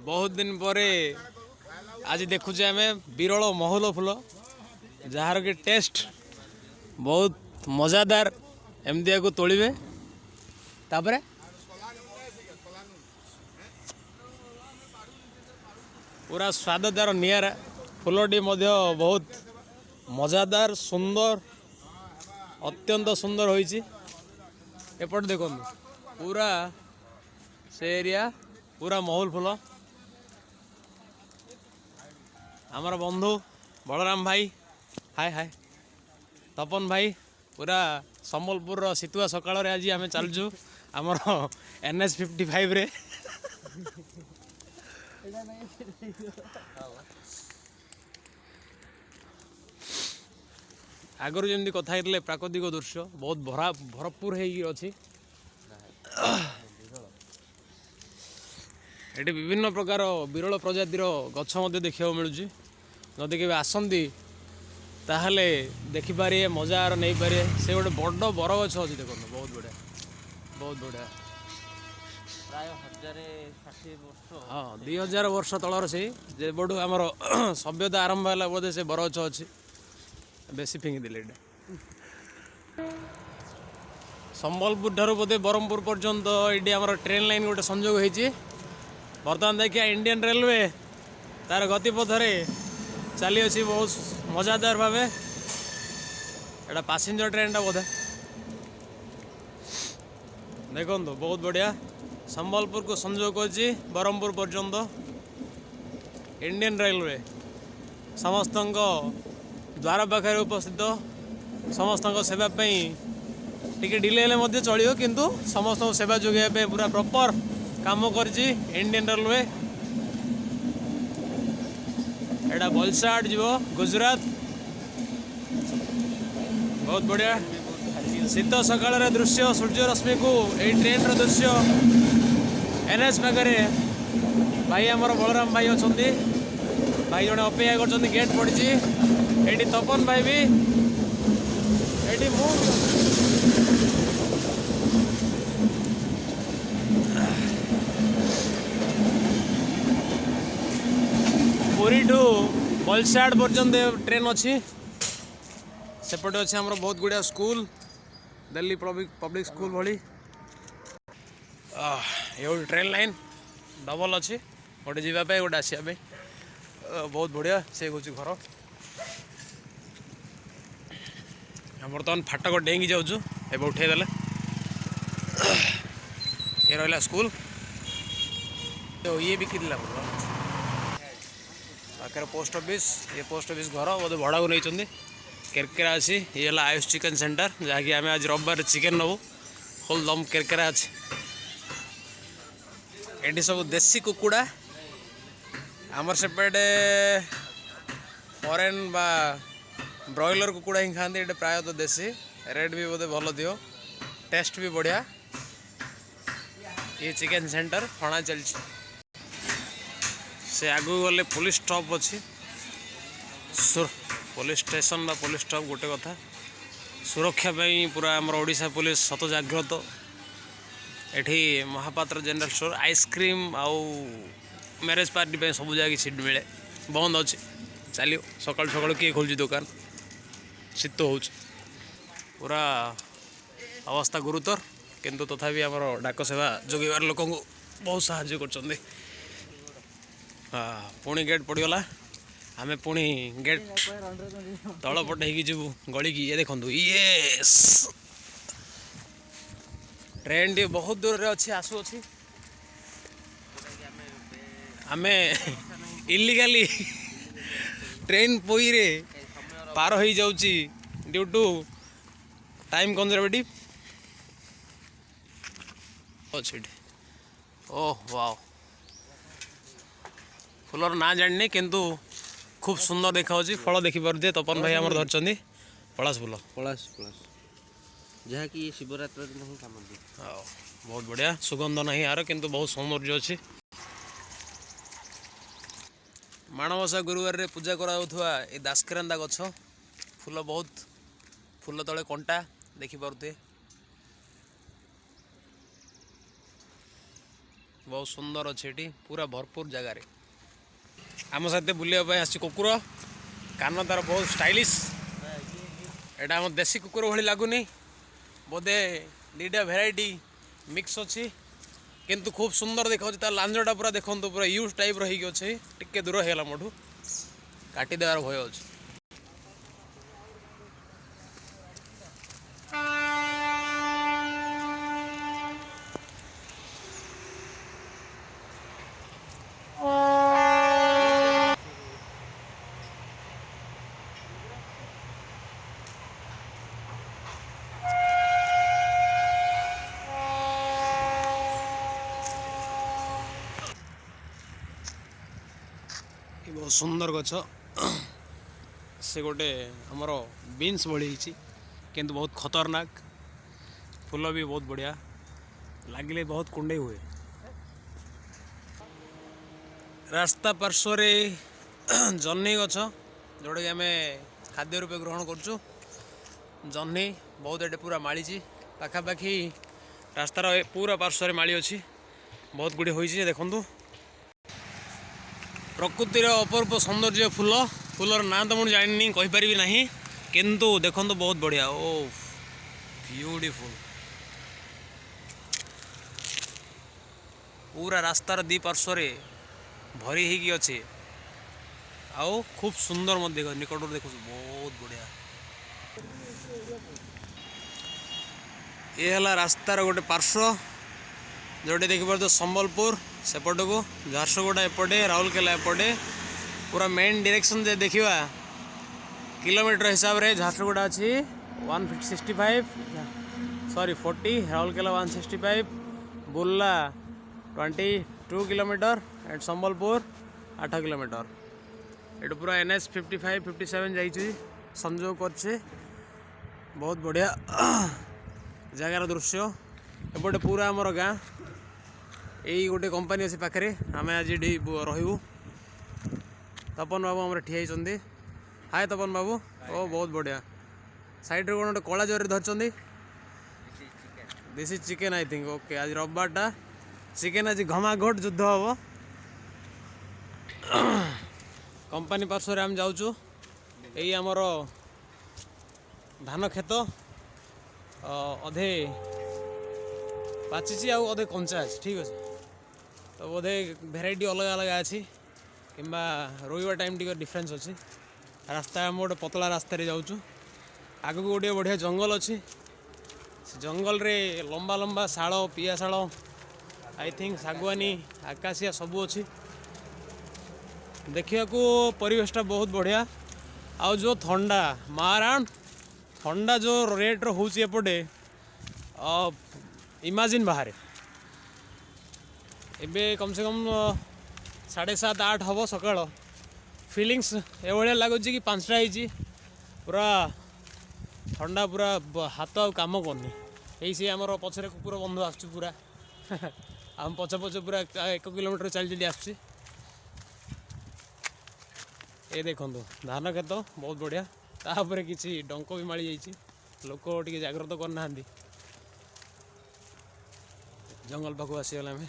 ବହୁତ ଦିନ ପରେ ଆଜି ଦେଖୁଛେ ଆମେ ବିରଳ ମହୁଲ ଫୁଲ, ଯାହାର କି ଟେଷ୍ଟ ବହୁତ ମଜାଦାର। ଏମିତିଆକୁ ତୋଳିବେ, ତାପରେ ପୁରା ସ୍ୱାଦ ତାର ନିଆରା। ଫୁଲଟି ମଧ୍ୟ ବହୁତ ମଜାଦାର, ସୁନ୍ଦର, ଅତ୍ୟନ୍ତ ସୁନ୍ଦର ହୋଇଛି। ଏପଟେ ଦେଖନ୍ତୁ, ପୁରା ସେ ଏରିଆ ପୁରା ମହୁଲ ଫୁଲ। ଆମର ବନ୍ଧୁ ବଳରାମ ଭାଇ, ହାଏ ହାଏ। ତପନ ଭାଇ, ପୁରା ସମ୍ବଲପୁରର ଶୀତୁଆ ସକାଳରେ ଆଜି ଆମେ ଚାଲୁଛୁ ଆମର NH 55ରେ। ଆଗରୁ ଯେମିତି କଥା ହେଇଥିଲେ, ପ୍ରାକୃତିକ ଦୃଶ୍ୟ ବହୁତ ଭରା ଭରପୁର ହେଇକି ଅଛି ଏଠି। ବିଭିନ୍ନ ପ୍ରକାର ବିରଳ ପ୍ରଜାତିର ଗଛ ମଧ୍ୟ ଦେଖିବାକୁ ମିଳୁଛି। ଯଦି କେବେ ଆସନ୍ତି, ତାହେଲେ ଦେଖିପାରିବେ, ମଜାର ନେଇପାରିବେ। ସେ ଗୋଟେ ବଡ଼ ବରଗଛ ଅଛି, ଦେଖନ୍ତୁ, ବହୁତ ବଢ଼ିଆ, ବହୁତ ବଢ଼ିଆ। ପ୍ରାୟ 1060 ବର୍ଷ। ହଁ, 2000 ବର୍ଷ ତଳର, ସେଇ ଯେବେଠୁ ଆମର ସଭ୍ୟତା ଆରମ୍ଭ ହେଲା ବୋଧେ ସେ ବରଗଛ ଅଛି। ବେଶୀ ଫିଙ୍ଗିଦେଲେ ଏଇଟା। ସମ୍ବଲପୁର ଠାରୁ ବୋଧେ ବ୍ରହ୍ମପୁର ପର୍ଯ୍ୟନ୍ତ ଏଇଠି ଆମର ଟ୍ରେନ୍ ଲାଇନ୍ ଗୋଟେ ସଂଯୋଗ ହେଇଛି। ବର୍ତ୍ତମାନ ଦେଖିବା, ଇଣ୍ଡିଆନ୍ ରେଲୱେ ତାର ଗତିପଥରେ ଚାଲିଅଛି ବହୁତ ମଜାଦାର ଭାବେ। ଏଇଟା ପାସେଞ୍ଜର ଟ୍ରେନ୍ଟା ବୋଧେ। ଦେଖନ୍ତୁ, ବହୁତ ବଢ଼ିଆ, ସମ୍ବଲପୁରକୁ ସଂଯୋଗ କରୁଛି ବ୍ରହ୍ମପୁର ପର୍ଯ୍ୟନ୍ତ ଇଣ୍ଡିଆନ୍ ରେଲୱେ। ସମସ୍ତଙ୍କ ଦ୍ୱାର ପାଖରେ ଉପସ୍ଥିତ, ସମସ୍ତଙ୍କ ସେବା ପାଇଁ। ଟିକେ ଡିଲେ ହେଲେ ମଧ୍ୟ ଚଳିବ, କିନ୍ତୁ ସମସ୍ତଙ୍କୁ ସେବା ଯୋଗାଇବା ପାଇଁ ପୁରା ପ୍ରପର୍ କାମ କରିଛି ଇଣ୍ଡିଆନ୍ ରେଲୱେ। ଏଇଟା ବଲସାଡ଼ ଯିବ ଗୁଜୁରାଟ। ବହୁତ ବଢ଼ିଆ ଶୀତ ସକାଳର ଦୃଶ୍ୟ, ସୂର୍ଯ୍ୟ ରଶ୍ମିକୁ ଏଇ ଟ୍ରେନ୍ର ଦୃଶ୍ୟ। ଏନ୍ଏଚ୍ ପାଖରେ ଭାଇ ଆମର ବଳରାମ ଭାଇ ଅଛନ୍ତି। ଭାଇ ଜଣେ ଅପେକ୍ଷା କରିଛନ୍ତି, ଗେଟ୍ ପଡ଼ିଛି ଏଇଠି। ତପନ ଭାଇ ବି ଏଇଠି, ମୁଁ ବି ଅଛି। ପୁରୀଠୁ ବଲସାଡ଼ ପର୍ଯ୍ୟନ୍ତ ଟ୍ରେନ୍ ଅଛି। ସେପଟେ ଅଛି ଆମର ବହୁତ ଗୁଡ଼ିଏ ସ୍କୁଲ, ଦିଲ୍ଲୀ ପବ୍ଲିକ୍ ସ୍କୁଲ ଭଳି। ଇଏ ଗୋଟେ ଟ୍ରେନ୍ ଲାଇନ୍ ଡବଲ୍ ଅଛି, ଗୋଟେ ଯିବା ପାଇଁ, ଗୋଟେ ଆସିବା ପାଇଁ। ବହୁତ ବଢ଼ିଆ। ସେ ହେଉଛି ଘର। ବର୍ତ୍ତମାନ ଫାଟକ ଡେଇଁକି ଯାଉଛୁ। ଏବେ ଉଠେଇ ଦେଲେ। ଇଏ ରହିଲା ସ୍କୁଲ। ଇଏ ବିକିଥିଲା ପାଖରେ ପୋଷ୍ଟ ଅଫିସ୍। ଇଏ ପୋଷ୍ଟ ଅଫିସ୍ ଘର ବୋଧେ ଭଡ଼ାକୁ ନେଇଛନ୍ତି। କେରକେରା ଅଛି। ଇଏ ହେଲା ଆୟୁଷ ଚିକେନ୍ ସେଣ୍ଟର, ଯାହାକି ଆମେ ଆଜି ରବିବାର ଚିକେନ୍ ନେବୁ। ଫୁଲ୍ ଦମ୍ କେରକେରା ଅଛି ଏଠି। ସବୁ ଦେଶୀ କୁକୁଡ଼ା। ଆମର ସେପଟେ ଫରେନ୍ ବା ବ୍ରଏଲର କୁକୁଡ଼ା ହିଁ ଖାଆନ୍ତି, ଏଠି ପ୍ରାୟତଃ ଦେଶୀ। ରେଟ୍ ବି ବୋଧେ ଭଲ ଥିବ, ଟେଷ୍ଟ ବି ବଢ଼ିଆ। ଇଏ ଚିକେନ୍ ସେଣ୍ଟର, ଫଣା ଚାଲିଛି। ସେ ଆଗକୁ ଗଲେ ପୋଲିସ ଷ୍ଟପ୍ ଅଛି। ପୋଲିସ ଷ୍ଟେସନ ବା ପୋଲିସ ଷ୍ଟପ୍ ଗୋଟେ କଥା। ସୁରକ୍ଷା ପାଇଁ ପୁରା ଆମର ଓଡ଼ିଶା ପୋଲିସ ସତ ଜାଗ୍ରତ। ଏଠି ମହାପାତ୍ର ଜେନେରାଲ ଷ୍ଟୋର, ଆଇସ୍କ୍ରିମ୍ ଆଉ ମ୍ୟାରେଜ୍ ପାର୍ଟି ପାଇଁ ସବୁ ଜାଗା କିଛି ମିଳେ। ବନ୍ଦ ଅଛି, ଚାଲିବ। ସକାଳୁ ସକାଳୁ କିଏ ଖୋଲୁଛି ଦୋକାନ? ଶୀତ ହେଉଛି, ପୁରା ଅବସ୍ଥା ଗୁରୁତର, କିନ୍ତୁ ତଥାପି ଆମର ଡାକ ସେବା ଯୋଗାଇବାର ଲୋକଙ୍କୁ ବହୁତ ସାହାଯ୍ୟ କରୁଛନ୍ତି। ହଁ, ପୁଣି ଗେଟ୍ ପଡ଼ିଗଲା। ଆମେ ପୁଣି ଗେଟ୍ ତଳ ପଟେ ହେଇକି ଯିବୁ ଗଳିକି। ଇଏ ଦେଖନ୍ତୁ, ୟେସ୍, ଟ୍ରେନ୍ଟି ବହୁତ ଦୂରରେ ଅଛି, ଆସୁଅଛି। ଆମେ ଇଲିଗାଲି ଟ୍ରେନ୍ ପୋଇରେ ପାର ହେଇଯାଉଛି ଡ୍ୟୁ ଟୁ ଟାଇମ୍ କନଜରଭେଟିଭ୍ ଅଛି ଏଠି। ଓହ ୱାଓ, ଫୁଲର ନାଁ ଜାଣିନି, କିନ୍ତୁ ଖୁବ୍ ସୁନ୍ଦର ଦେଖାଯାଉଛି ଫଳ। ଦେଖିପାରୁଥିବେ, ତପନ ଭାଇ ଆମର ଧରିଛନ୍ତି ପଳାଶ ଫୁଲ। ପଳାଶ, ପଳାଶ, ଯାହାକି ଶିବରାତ୍ର ଦିନ ହିଁ କାମ ଦିଏ। ଆଉ ବହୁତ ବଢ଼ିଆ ସୁଗନ୍ଧ ନାହିଁ ଆର, କିନ୍ତୁ ବହୁତ ସୌନ୍ଦର୍ଯ୍ୟ ଅଛି। ମାଣବସା ଗୁରୁବାରରେ ପୂଜା କରାଯାଉଥିବା ଏ ଦାସକେରାନ୍ଦା ଗଛ, ଫୁଲ ବହୁତ, ଫୁଲ ତଳେ କଣ୍ଟା ଦେଖିପାରୁଥିବେ। ବହୁତ ସୁନ୍ଦର ଅଛି ଏଠି, ପୁରା ଭରପୁର ଜାଗାରେ। ଆମ ସାଥେ ବୁଲିବା ପାଇଁ ଆସିଛି କୁକୁର। କାନ ତାର ବହୁତ ଷ୍ଟାଇଲିଶ। ଏଇଟା ଆମ ଦେଶୀ କୁକୁର ଭଳି ଲାଗୁନି, ବୋଧେ ଦୁଇଟା ଭେରାଇଟି ମିକ୍ସ ଅଛି, କିନ୍ତୁ ଖୁବ୍ ସୁନ୍ଦର ଦେଖାଉଛି। ତା ଲାଞ୍ଜଟା ପୁରା ଦେଖନ୍ତୁ, ପୁରା ୟୁଜ୍ ଟାଇପ୍ର ହେଇକି ଅଛି। ଟିକେ ଦୂର ହେଇଗଲା ମୋଠୁ, କାଟିଦେବାର ଭୟ ଅଛି। ଏ ବହୁତ ସୁନ୍ଦର ଗଛ। ସେ ଗୋଟେ ଆମର ବିନ୍ସ ଭଳି ହେଇଛି, କିନ୍ତୁ ବହୁତ ଖତରନାକ। ଫୁଲ ବି ବହୁତ ବଢ଼ିଆ ଲାଗିଲେ ବହୁତ କୁଣ୍ଡେଇ ହୁଏ। ରାସ୍ତା ପାର୍ଶ୍ୱରେ ଜହ୍ନି ଗଛ, ଯେଉଁଟାକି ଆମେ ଖାଦ୍ୟ ରୂପେ ଗ୍ରହଣ କରୁଛୁ। ଜହ୍ନି ବହୁତ ଏଠି ପୁରା ମାଳିଛି। ପାଖାପାଖି ରାସ୍ତାର ଏ ପୁରା ପାର୍ଶ୍ୱରେ ମାଳି ଅଛି, ବହୁତ ଗୁଡ଼ିଏ ହୋଇଛି। ଦେଖନ୍ତୁ ପ୍ରକୃତିର ଅପରୂପ ସୌନ୍ଦର୍ଯ୍ୟ। ଫୁଲ, ଫୁଲର ନାଁ ତ ମୁଁ ଜାଣିନି, କହିପାରିବି ନାହିଁ, କିନ୍ତୁ ଦେଖନ୍ତୁ ବହୁତ ବଢ଼ିଆ। ଓ ବ୍ୟୁଟିଫୁଲ୍। ପୁରା ରାସ୍ତାର ଦୁଇ ପାର୍ଶ୍ୱରେ ଭରି ହେଇକି ଅଛି ଆଉ ଖୁବ୍ ସୁନ୍ଦର ମଧ୍ୟ ଦେଖ। ନିକଟରୁ ଦେଖୁଛୁ, ବହୁତ ବଢ଼ିଆ। ଇଏ ହେଲା ରାସ୍ତାର ଗୋଟେ ପାର୍ଶ୍ୱ, ଯେଉଁଠି ଦେଖିପାରୁଛ ସମ୍ବଲପୁର ସେପଟକୁ, ଝାରସୁଗୁଡ଼ା ଏପଟେ, ରାଉରକେଲା ଏପଟେ। ପୁରା ମେନ୍ ଡିରେକ୍ସନ୍ ଯଦି ଦେଖିବା, କିଲୋମିଟର ହିସାବରେ ଝାରସୁଗୁଡ଼ା ଅଛି 165, sorry, 40, Rourkela 165, Burla 22 kilometer and Sambalpur 8 kilometre. ଏଠୁ ପୁରା NH 55, 57 ଯାଇଛି, ସଂଯୋଗ କରିছে। ବହୁତ ବଢ଼ିଆ ଜାଗାର ଦୃଶ୍ୟ। ଏପଟେ ପୁରା ଆମର ଗାଁ। ଏଇ ଗୋଟେ କମ୍ପାନୀ ଅଛି ପାଖରେ। ଆମେ ଆଜି ଏଠି ରହିବୁ। ତପନ ବାବୁ ଆମର ଠିଆ ହେଇଛନ୍ତି। ହାଏ ତପନ ବାବୁ। ଓ, ବହୁତ ବଢ଼ିଆ। ସାଇଡ଼ରେ କ'ଣ ଗୋଟେ କଳା ଜରିରେ ଧରିଛନ୍ତି। This is chicken, I think. Okay, ଆଜି ରବିବାରଟା, ଚିକେନ୍ ଆଜି ଘମାଘୋଟ ଯୁଦ୍ଧ ହେବ। କମ୍ପାନୀ ପାର୍ଶ୍ୱରେ ଆମେ ଯାଉଛୁ। ଏଇ ଆମର ଧାନ କ୍ଷେତ, ଅଧେ ପାଚିଛି ଆଉ ଅଧେ କଞ୍ଚା ଅଛି। ଠିକ୍ ଅଛି ତ, ବୋଧେ ଭେରାଇଟି ଅଲଗା ଅଲଗା ଅଛି କିମ୍ବା ରୋଇବା ଟାଇମ୍ ଟିକେ ଡିଫରେନ୍ସ ଅଛି। ରାସ୍ତା, ଆମେ ଗୋଟେ ପତଳା ରାସ୍ତାରେ ଯାଉଛୁ। ଆଗକୁ ଗୋଟିଏ ବଢ଼ିଆ ଜଙ୍ଗଲ ଅଛି। ସେ ଜଙ୍ଗଲରେ ଲମ୍ବା ଲମ୍ବା ଶାଳ, ପିଆଶାଳ, I think ଶାଗୁଆନୀ, ଆକାଶିଆ ସବୁ ଅଛି। ଦେଖିବାକୁ ପରିବେଶଟା ବହୁତ ବଢ଼ିଆ। ଆଉ ଯେଉଁ ଥଣ୍ଡା ମାରାଣ ଥଣ୍ଡା ଯେଉଁ ରେଟ୍ର ହେଉଛି ଏପଟେ, ଇମାଜିନ୍ ବାହାରେ। ଏବେ କମ୍ ସେ କମ୍ 7:30, 8 ହେବ ସକାଳ। ଫିଲିଙ୍ଗସ୍ ଏଭଳିଆ ଲାଗୁଛି କି 5ଟା ହେଇଛି। ପୁରା ଥଣ୍ଡା, ପୁରା ହାତ ଆଉ କାମ କରୁନି। ଏଇ ସେ ଆମର ପଛରେ କୁକୁର ବନ୍ଧୁ ଆସୁଛି, ପୁରା ଆମ ପଛ ପଛ ପୁରା 1 କିଲୋମିଟର ଚାଲି ଚାଲି ଆସୁଛି। ଏ ଦେଖନ୍ତୁ ଧାନ କ୍ଷେତ, ବହୁତ ବଢ଼ିଆ। ତାପରେ କିଛି ଡଙ୍କ ବି ମାଳି ଯାଇଛି, ଲୋକ ଟିକେ ଜାଗ୍ରତ କରିନାହାନ୍ତି। ଜଙ୍ଗଲ ପାଖକୁ ଆସିଗଲେ ଆମେ।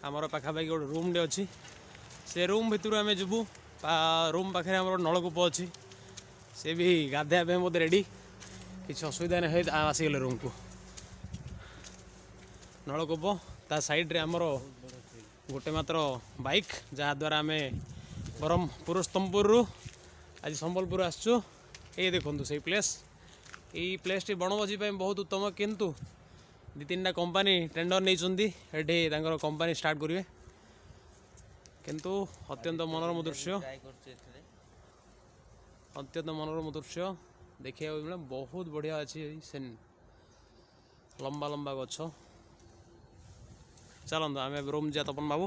ଆମର ପାଖାପାଖି ଗୋଟେ ରୁମ୍ଟେ ଅଛି, ସେ ରୁମ୍ ଭିତରୁ ଆମେ ଯିବୁ। ରୁମ୍ ପାଖରେ ଆମର ନଳକୂପ ଅଛି, ସେ ବି ଗାଧୋଇବା ପାଇଁ ବୋଧେ ରେଡ଼ି। କିଛି ଅସୁବିଧା ନାହିଁ। ଆସିଗଲେ ରୁମ୍କୁ। ନଳକୂପ ତା ସାଇଡ଼୍ରେ ଆମର ଗୋଟେ ମାତ୍ର ବାଇକ୍, ଯାହାଦ୍ୱାରା ଆମେ ବରଂ ପୁରୁଷୋତ୍ତମପୁରରୁ ଆଜି ସମ୍ବଲପୁର ଆସିଛୁ। ଏଇ ଦେଖନ୍ତୁ ସେଇ ପ୍ଲେସ୍। ଏଇ ପ୍ଲେସ୍ଟି ବଣଭୋଜି ପାଇଁ ବହୁତ ଉତ୍ତମ, କିନ୍ତୁ ଦୁଇ ତିନିଟା କମ୍ପାନୀ ଟେଣ୍ଡର ନେଇଛନ୍ତି, ଏଠି ତାଙ୍କର କମ୍ପାନୀ ଷ୍ଟାର୍ଟ କରିବେ। କିନ୍ତୁ ଅତ୍ୟନ୍ତ ମନୋରମ ଦୃଶ୍ୟ। ଟ୍ରାଏ କରୁଛୁ ଏଥିରେ। ଅତ୍ୟନ୍ତ ମନୋରମ ଦୃଶ୍ୟ ଦେଖିବାକୁ ମିଳେ। ବହୁତ ବଢ଼ିଆ ଅଛି ଏଇ ସିନ୍, ଲମ୍ବା ଲମ୍ବା ଗଛ। ଚାଲନ୍ତୁ, ଆମେ ରୁମ୍ ଯିବା। ତପନ ବାବୁ,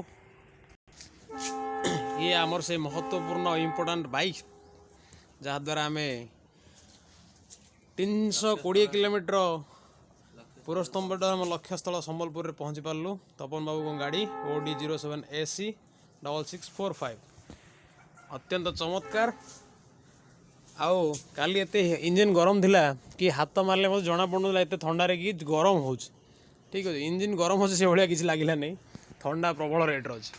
ଇଏ ଆମର ସେଇ ମହତ୍ତ୍ୱପୂର୍ଣ୍ଣ ଇମ୍ପୋର୍ଟାଣ୍ଟ ବାଇକ୍, ଯାହାଦ୍ୱାରା ଆମେ 320 କିଲୋମିଟର ପୁରସ୍ତମ୍ଭଟା ଆମ ଲକ୍ଷ୍ୟସ୍ଥଳ ସମ୍ବଲପୁରରେ ପହଞ୍ଚି ପାରିଲୁ। ତପନ ବାବୁଙ୍କ ଗାଡ଼ି OD 07 AC 6645, ଅତ୍ୟନ୍ତ ଚମତ୍କାର। ଆଉ କାଲି ଏତେ ଇଞ୍ଜିନ୍ ଗରମ ଥିଲା କି ହାତ ମାରିଲେ ମୋତେ ଜଣା ପଡ଼ୁନଥିଲା ଏତେ ଥଣ୍ଡାରେ କି ଗରମ ହେଉଛି। ଠିକ୍ ଅଛି। ଇଞ୍ଜିନ୍ ଗରମ ଅଛି, ସେଭଳିଆ କିଛି ଲାଗିଲା ନାହିଁ। ଥଣ୍ଡା ପ୍ରବଳ ରେଟ୍ରେ ଅଛି।